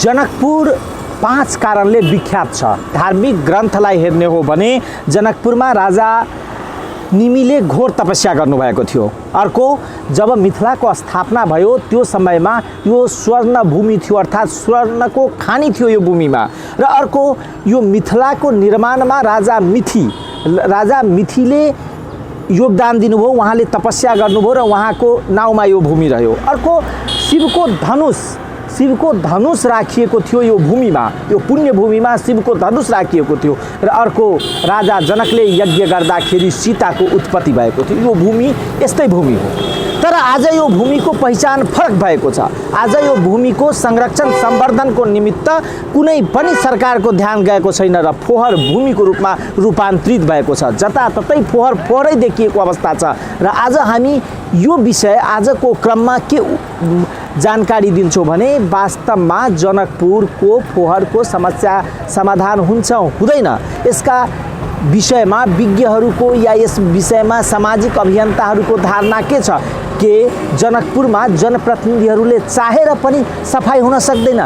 जनकपुर 5 कारणले विख्यात छ। धार्मिक ग्रन्थलाई हेर्ने हो भने जनकपुरमा राजा निमिले घोर तपस्या गर्नुभएको थियो। अर्को, जब मिथिलाको स्थापना भयो त्यो समयमा यो स्वर्ण भूमि थियो, अर्थात् स्वर्णको खानी थियो यो भूमिमा। र अर्को, यो मिथिलाको निर्माणमा राजा मिथिले योगदान दिनुभयो, उहाँले तपस्या गर्नुभयो र उहाँको नाउँमा यो भूमि रह्यो। अर्को, शिवको धनुष राखिएको थियो यो भूमिमा, यो पुण्य भूमिमा शिवको धनुष राखिएको थियो। र अर्को, राजा जनकले यज्ञ गर्दाखेरि सीताको उत्पत्ति भएको थियो। यो भूमि यस्तै भूमि हो। तर आज यो भूमिको पहिचान फरक भएको छ। आज यो भूमिको संरक्षण सम्वर्धनको निमित्त कुनै पनि सरकारको ध्यान गएको छैन र फोहर भूमिको रूपमा रूपान्तरित भएको छ। जताततै फोहोरै देखिएको अवस्था छ। र आज हामी यो विषय आजको क्रममा के जानकारी दिन्छौँ भने वास्तवमा जनकपुरको फोहोरको समस्या समाधान हुन्छ हुँदैन, यसका विषयमा विज्ञहरूको या यस विषयमा सामाजिक अभियन्ताहरूको धारणा के छ? के जनकपुरमा जनप्रतिनिधिहरूले चाहेर पनि सफाई हुन सक्दैन?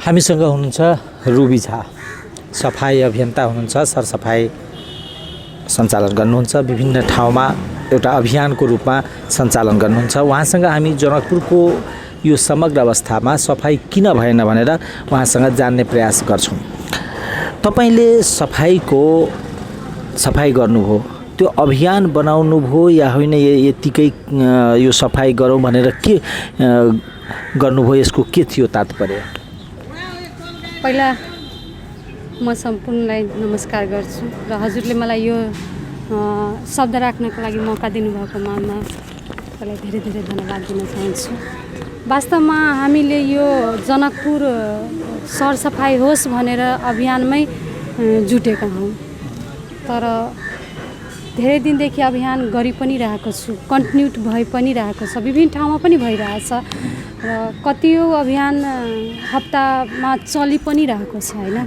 हामीसँग हुनुहुन्छ रुबी झा, सफाई अभियन्ता हुनुहुन्छ, सरसफाई सञ्चालन गर्नुहुन्छ, विभिन्न ठाउँमा एउटा अभियानको रूपमा सञ्चालन गर्नुहुन्छ। उहाँसँग हामी जनकपुरको यो समग्र अवस्थामा सफाई किन भएन भनेर उहाँसँग जान्ने प्रयास गर्छौँ। तपाईले सफाई गर्नुभयो, त्यो अभियान बनाउनु भयो या होइन, यतिकै यो सफाई गरौँ भनेर के गर्नुभयो, यसको के थियो तात्पर्य? पहिला म सम्पूर्णलाई नमस्कार गर्छु र हजुरले मलाई यो शब्द राख्नको लागि मौका दिनुभएकोमा म तपाईँलाई धेरै धेरै धन्यवाद दिन चाहन्छु। वास्तवमा हामीले यो जनकपुर सरसफाई होस् भनेर अभियानमै जुटेका हौँ। तर धेरै दिनदेखि अभियान गरि पनि रहेको छु, कन्टिन्यू भइ पनि रहेको छ, विभिन्न ठाउँमा पनि भइरहेछ र कतियौँ अभियान हप्तामा चलि पनि रहेको छ होइन।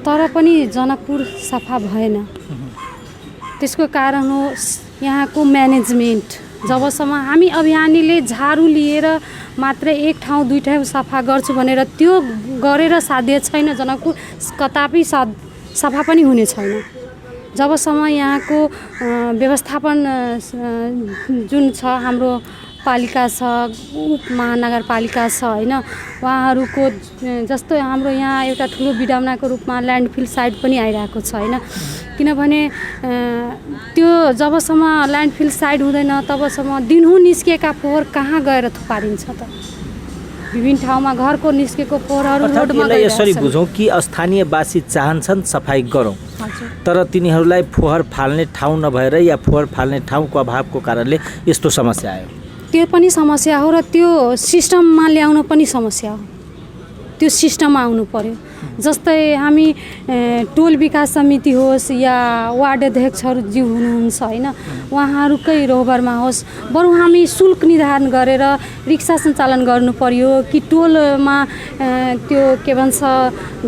तर पनि जनकपुर सफा भएन। त्यसको कारण हो यहाँको म्यानेजमेन्ट। जबसम्म हामी अभियानीले झाडु लिएर मात्र एक ठाउँ दुई ठाउँ सफा गर्छु भनेर त्यो गरेर साध्य छैन। जनकपुर कदापि सफा पनि हुने छैन। जबसम्म यहाँको व्यवस्थापन जुन छ हाम्रो पालिका छ उपमहानगरपालिका छ होइन उहाँहरूको जस्तो हाम्रो यहाँ एउटा ठुलो विडम्बनाको रूपमा ल्यान्डफिल साइट पनि आइरहेको छ होइन किनभने त्यो जबसम्म ल्यान्डफिल साइट हुँदैन तबसम्म दिनहुँ निस्किएका फोहोर कहाँ गएर थुपारिन्छ त विभिन्न ठाउँमा घरको निस्केको फोहोरहरू रोडमा यसरी बुझौँ कि स्थानीयवासी चाहन्छन् सफाई गरौँ तर तिनीहरूलाई फोहोर फाल्ने ठाउँ नभएर या फोहोर फाल्ने ठाउँको अभावको कारणले यस्तो समस्या आयो त्यो पनि समस्या हो र त्यो सिस्टममा ल्याउन पनि समस्या हो त्यो सिस्टममा आउनु पर्यो जस्तै हामी टोल विकास समिति होस् या वार्ड अध्यक्षहरू ज्यू हुनुहुन्छ होइन उहाँहरूकै रोहबरमा होस् बरु हामी शुल्क निर्धारण गरेर रिक्सा सञ्चालन गर्नु पर्यो कि टोलमा त्यो के भन्छ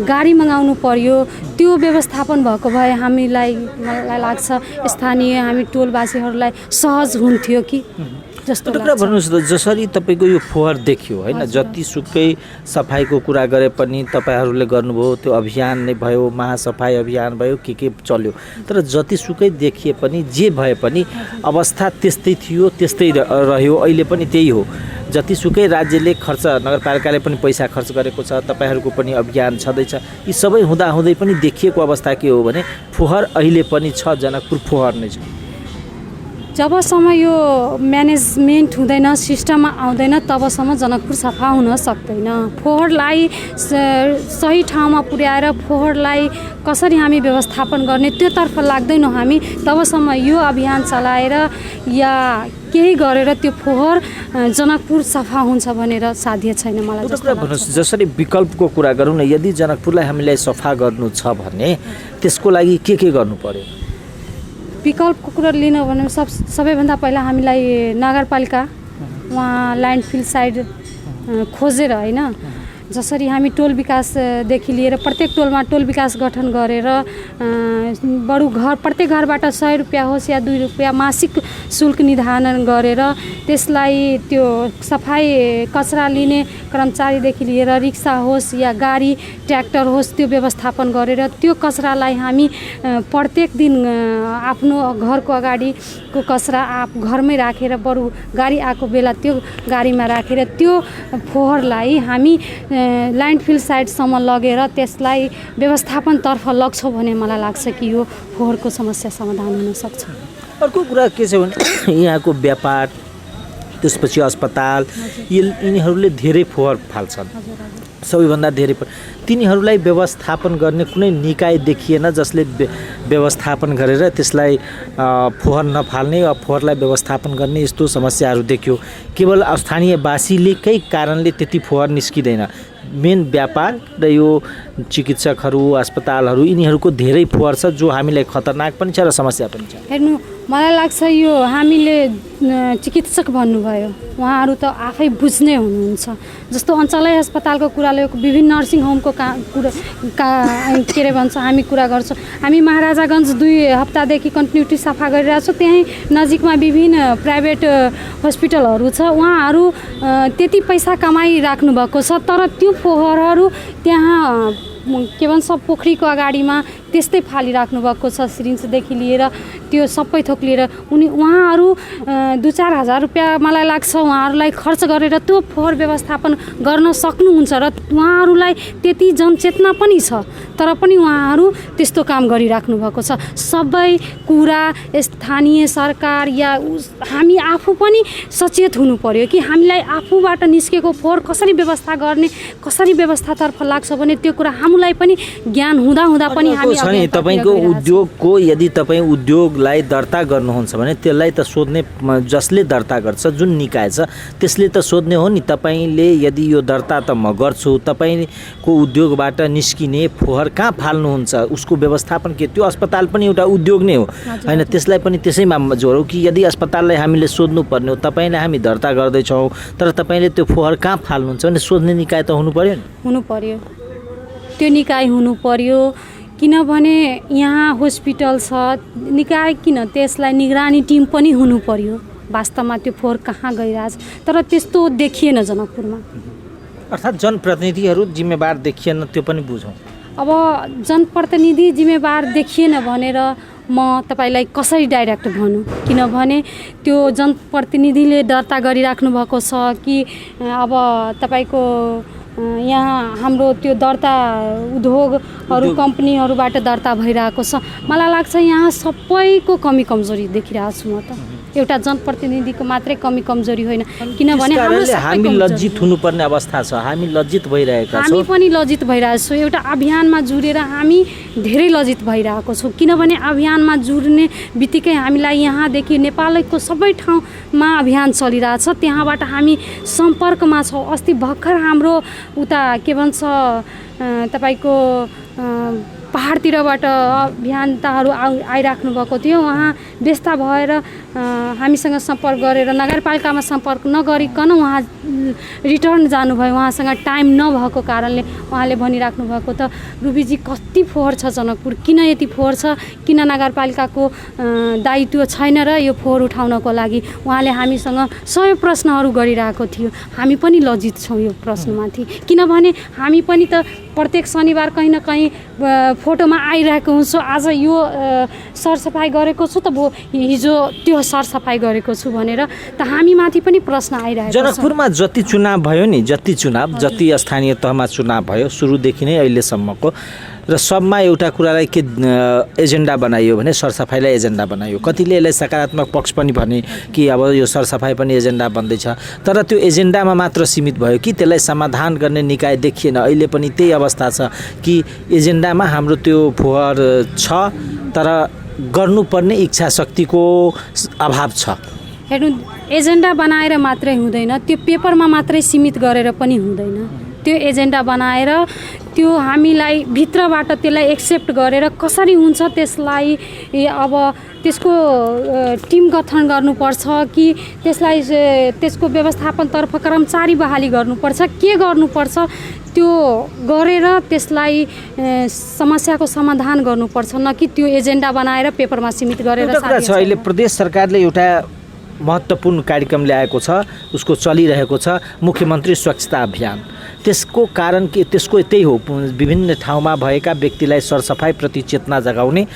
गाडी मगाउनु पर्यो त्यो व्यवस्थापन भएको भए हामीलाई मलाई लाग्छ स्थानीय हामी टोलवासीहरूलाई सहज हुन्थ्यो कि जस्तो लाग्छ। भन्नुहोस् त जसरी तपाईँको यो फोहोर देखियो होइन जतिसुकै सफाइको कुरा गरे पनि तपाईँहरूले गर्नुभयो त्यो अभियान नै भयो महासफाई अभियान भयो के चल्यो तर जतिसुकै देखिए पनि जे भए पनि अवस्था त्यस्तै थियो त्यस्तै रह्यो अहिले पनि त्यही हो जतिसुकै राज्यले खर्च नगरपालिकाले पनि पैसा खर्च गरेको छ तपाईँहरूको पनि अभियान छँदैछ यी सबै हुँदाहुँदै पनि देखिएको अवस्था के हो भने फोहोर अहिले पनि छ जनकपुर फोहोर नै छ जबसम्म यो म्यानेजमेन्ट हुँदैन सिस्टममा आउँदैन तबसम्म जनकपुर सफा हुन सक्दैन फोहोरलाई सही ठाउँमा पुर्याएर फोहोरलाई कसरी हामी व्यवस्थापन गर्ने त्योतर्फ लाग्दैनौँ हामी तबसम्म यो अभियान चलाएर या केही गरेर त्यो फोहोर जनकपुर सफा हुन्छ भनेर साध्य छैन मलाई जस्तो लाग्छ। जसरी विकल्पको कुरा गरौँ न यदि जनकपुरलाई हामीलाई सफा गर्नु छ भने त्यसको लागि के गर्नु पर्यो विकल्पको कुरा लिन भने सबैभन्दा पहिला हामीलाई नगरपालिका वहाँ ल्यान्डफिल साइड खोजेर होइन जसरी हामी टोल विकासदेखि लिएर प्रत्येक टोलमा टोल विकास गठन गरेर बरु प्रत्येक घरबाट 100 रुपियाँ होस् या 2 रुपियाँ मासिक शुल्क निर्धारण गरेर त्यसलाई त्यो सफाई कचरा लिने कर्मचारीदेखि लिएर रिक्सा होस् या गाडी ट्र्याक्टर होस् त्यो व्यवस्थापन गरेर त्यो कचरालाई हामी प्रत्येक दिन आफ्नो घरको अगाडिको कचरा घरमै राखेर बरु गाडी आएको बेला त्यो गाडीमा राखेर त्यो फोहोरलाई हामी ल्यान्डफिल साइटसम्म लगेर त्यसलाई व्यवस्थापनतर्फ लग्छौँ भने मलाई लाग्छ कि यो फोहोरको समस्या समाधान हुन सक्छ। अर्को कुरा के छ भने यहाँको व्यापार त्यसपछि अस्पताल यिनीहरूले धेरै फोहोर फाल्छन् सबैभन्दा धेरै तिनीहरूलाई व्यवस्थापन गर्ने कुनै निकाय देखिएन जसले व्यवस्थापन गरेर त्यसलाई फोहोर नफाल्ने वा फोहोरलाई व्यवस्थापन गर्ने यस्तो समस्याहरू देखियो केवल स्थानीयवासीकै कारणले त्यति फोहोर निस्किँदैन मेन व्यापार र यो चिकित्सकहरू अस्पतालहरू यिनीहरूको धेरै फोहोर छ जो हामीलाई खतरनाक पनि छ र समस्या पनि छ। हेर्नु मलाई लाग्छ यो हामीले चिकित्सक भन्नुभयो उहाँहरू त आफै बुझ्ने हुनुहुन्छ जस्तो अञ्चलै अस्पतालको कुराले विभिन्न नर्सिङ होमको के अरे भन्छ हामी कुरा गर्छौँ हामी महाराजागञ्ज 2 हप्तादेखि कन्टिन्युटी सफा गरिरहेको छौँ त्यहीँ नजिकमा विभिन्न प्राइभेट हस्पिटलहरू छ उहाँहरू त्यति पैसा कमाइराख्नु भएको छ तर त्यो फोहोरहरू त्यहाँ के भन्छ पोखरीको अगाडिमा त्यस्तै फालिराख्नु भएको छ सिरिन्जदेखि लिएर त्यो सबै थोक लिएर उहाँहरू 2-4 हजार रुपियाँ मलाई लाग्छ उहाँहरूलाई खर्च गरेर त्यो फोहोर व्यवस्थापन गर्न सक्नुहुन्छ र उहाँहरूलाई त्यति जनचेतना पनि छ तर पनि उहाँहरू त्यस्तो काम गरिराख्नु भएको छ। सबै कुरा स्थानीय सरकार या हामी आफू पनि सचेत हुनु पर्यो कि हामीलाई आफूबाट निस्केको फोहोर कसरी व्यवस्था गर्ने कसरी व्यवस्थातर्फ लाग्छ भने त्यो कुरा हामीलाई पनि ज्ञान हुँदा पनि हामी तपाईको उद्योगको यदि तपाईँ उद्योगलाई दर्ता गर्नुहुन्छ भने त्यसलाई त सोध्ने जसले दर्ता गर्छ जुन निकाय छ त्यसले त सोध्ने हो नि तपाईँले यदि यो दर्ता त म गर्छु तपाईँको उद्योगबाट निस्किने फोहोर कहाँ फाल्नुहुन्छ उसको व्यवस्थापन के त्यो अस्पताल पनि एउटा उद्योग नै हो हैन त्यसलाई पनि त्यसैमा जोडौँ कि यदि अस्पताललाई हामीले सोध्नु पर्ने हो तपाईँलाई हामी दर्ता गर्दैछौँ तर तपाईँले त्यो फोहोर कहाँ फाल्नुहुन्छ भने सोध्ने निकाय त हुनु पर्यो नि हुनु पर्यो त्यो निकाय हुनु पर्यो किनभने यहाँ हस्पिटल छ निकाय किन त्यसलाई निगरानी टिम पनि हुनु पर्यो वास्तवमा त्यो फोहोर कहाँ गइरहेछ तर त्यस्तो देखिएन जनकपुरमा अर्थात् जनप्रतिनिधिहरू जिम्मेवार देखिएन त्यो पनि बुझौँ। अब जनप्रतिनिधि जिम्मेवार देखिएन भनेर म तपाईँलाई कसरी डाइरेक्ट भनौँ, किनभने त्यो जनप्रतिनिधिले दर्ता गरिराख्नु भएको छ कि अब तपाईँको यहाँ हाम्रो त्यो दर्ता उद्योगहरू कम्पनीहरूबाट दर्ता भइरहेको छ। मलाई लाग्छ यहाँ सबैको कमी कमजोरी देखिरहेको छु म त, एउटा जनप्रतिनिधिको मात्रै कमी कमजोरी होइन, किनभने हामी लज्जित हुनुपर्ने अवस्था छ। हामी लज्जित भइरहेका छौँ, हामी पनि लज्जित भइरहेको छौँ। एउटा अभियानमा जुरेर हामी धेरै लज्जित भइरहेको छौँ, किनभने अभियानमा जुर्ने बित्तिकै हामीलाई यहाँदेखि नेपालको सबै ठाउँमा अभियान चलिरहेछ, त्यहाँबाट हामी सम्पर्कमा छौँ। अस्ति भर्खर हाम्रो उता के भन्छ तपाईँको पहाडतिरबाट अभियन्ताहरू आइराख्नु भएको थियो। उहाँ व्यस्त भएर हामीसँग सम्पर्क गरेर नगरपालिकामा सम्पर्क नगरिकन उहाँ रिटर्न जानुभयो। उहाँसँग टाइम नभएको कारणले उहाँले भनिराख्नु भएको त रुबीजी कति फोहोर छ जनकपुर, किन यति फोहोर छ, किन नगरपालिकाको दायित्व छैन र यो फोहोर उठाउनको लागि। उहाँले हामीसँग 100 प्रश्नहरू गरिरहेको थियो। हामी पनि लज्जित छौँ यो प्रश्नमाथि, किनभने हामी पनि त प्रत्येक शनिबार कहीँ न कहीँ फोटोमा आइरहेको हुन्छु। आज यो सरसफाइ गरेको छु त हिजो त्यो सरसफाइ गरेको छु भनेर त हामी माथि पनि प्रश्न आइरहेको छ। जनकपुरमा जति चुनाव भयो नि, जति स्थानीय तहमा चुनाव भयो सुरुदेखि नै अहिलेसम्मको, र सबमा एउटा कुरालाई के एजेन्डा बनाइयो भने सरसफाइलाई एजेन्डा बनाइयो। कतिले यसलाई सकारात्मक पक्ष पनि भने कि अब यो सरसफाइ पनि एजेन्डा बन्दैछ, तर त्यो एजेन्डामा मात्र सीमित भयो कि त्यसलाई समाधान गर्ने निकाय देखिएन। अहिले पनि त्यही अवस्था छ कि एजेन्डामा हाम्रो त्यो फोहोर छ तर गर्नुपर्ने इच्छा शक्तिको अभाव छ। हेर्नु, एजेन्डा बनाएर मात्रै हुँदैन, त्यो पेपरमा मात्रै सीमित गरेर पनि हुँदैन। त्यो एजेन्डा बनाएर त्यो हामीलाई भित्रबाट त्यसलाई एक्सेप्ट गरेर कसरी हुन्छ त्यसलाई अब त्यसको टिम गठन गर्नुपर्छ कि त्यसको व्यवस्थापनतर्फ कर्मचारी बहाली गर्नुपर्छ, के गर्नुपर्छ त्यो गरेर त्यसलाई समस्याको समाधान गर्नुपर्छ, न कि त्यो एजेन्डा बनाएर पेपरमा सीमित गरेर। अहिले प्रदेश सरकारले एउटा महत्त्वपूर्ण कार्यक्रम ल्याएको छ, उसको चलिरहेको छ मुख्यमन्त्री स्वच्छता अभियान। त्यसको कारण के, त्यसको त्यही हो विभिन्न ठाउँमा भएका व्यक्तिलाई सरसफाइप्रति चेतना जगाउने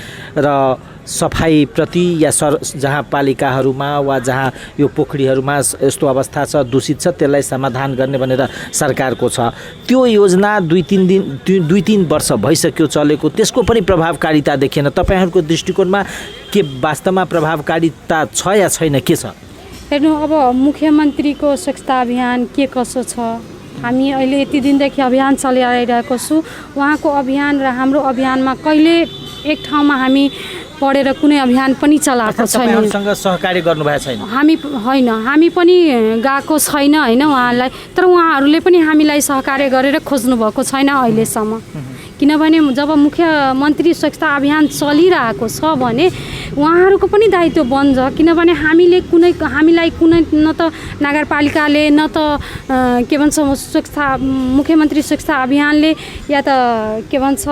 र सफाइप्रति या जहाँ पालिकाहरूमा वा जहाँ यो पोखरीहरूमा यस्तो अवस्था छ, दूषित छ, त्यसलाई समाधान गर्ने भनेर सरकारको छ। त्यो योजना 2-3 वर्ष भइसक्यो चलेको, त्यसको पनि प्रभावकारिता देखिएन। तपाईँहरूको दृष्टिकोणमा के वास्तवमा प्रभावकारिता छ या छैन, के छ? हेर्नु, अब मुख्यमन्त्रीको स्वच्छता अभियान के कसो छ, हामी अहिले यति दिनदेखि अभियान चलाइरहेको छु। उहाँको अभियान र हाम्रो अभियानमा कहिले एक ठाउँमा हामी पढेर कुनै अभियान पनि चलाएको छैन। तपाईँहरूसँग सहकार्य गर्नुभएको छैन? हामी पनि गएको छैन होइन उहाँलाई, तर उहाँहरूले पनि हामीलाई सहकार्य गरेर खोज्नु भएको छैन अहिलेसम्म। किनभने जब मुख्यमन्त्री स्वच्छता अभियान चलिरहेको छ भने उहाँहरूको पनि दायित्व बन्छ, किनभने हामीलाई कुनै न त नगरपालिकाले न त के भन्छ मुख्यमन्त्री स्वच्छता अभियानले या त के भन्छ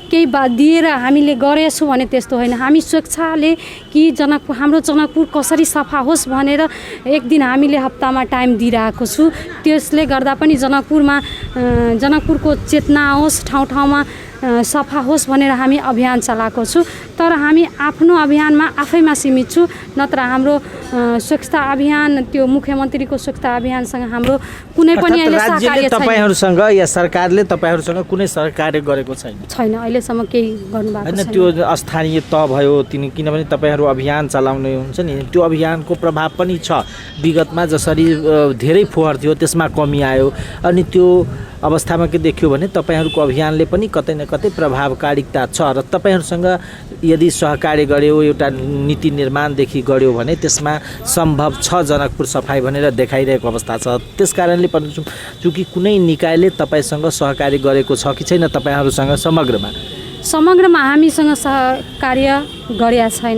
केही दिएर हामीले गरेछौँ भने त्यस्तो होइन। हामी स्वच्छले कि हाम्रो जनकपुर कसरी सफा होस् भनेर एक दिन हामीले हप्तामा टाइम दिइरहेको छु। त्यसले गर्दा पनि जनकपुरको चेतना होस्, ठाउँमा सफा होस् भनेर हामी अभियान चलाएको छु। तर हामी आफ्नो अभियानमा आफैमा सीमित छु, नत्र हाम्रो स्वच्छता अभियान त्यो मुख्यमन्त्रीको स्वच्छता अभियानसँग हाम्रो कुनै पनि अहिले सहकार्य छैन। तपाईँहरूसँग या सरकारले तपाईँहरूसँग कुनै सहकार्य गरेको छैन? अहिलेसम्म केही गर्नुभएको छैन। त्यो स्थानीय तह भयो किनभने तपाईँहरू अभियान चलाउने हुन्छ नि, त्यो अभियानको प्रभाव पनि छ। विगतमा जसरी धेरै फोहोर थियो त्यसमा कमी आयो, अनि त्यो अवस्थामा के देखियो भने तपाईँहरूको अभियानले पनि कतै न कतै प्रभावकारिता छ र तपाईँहरूसँग यदि सहकार्य गर्यो, एउटा नीति निर्माणदेखि गर्यो भने त्यसमा सम्भव छ जनकपुर सफाइ भनेर देखाइरहेको अवस्था छ। त्यस कारणले पनि चूँकि कुनै निकायले तपाईँसँग सहकार्य गरेको छ कि छैन तपाईँहरूसँग समग्रमा हामीसँग सहकार्य गरेका छैन।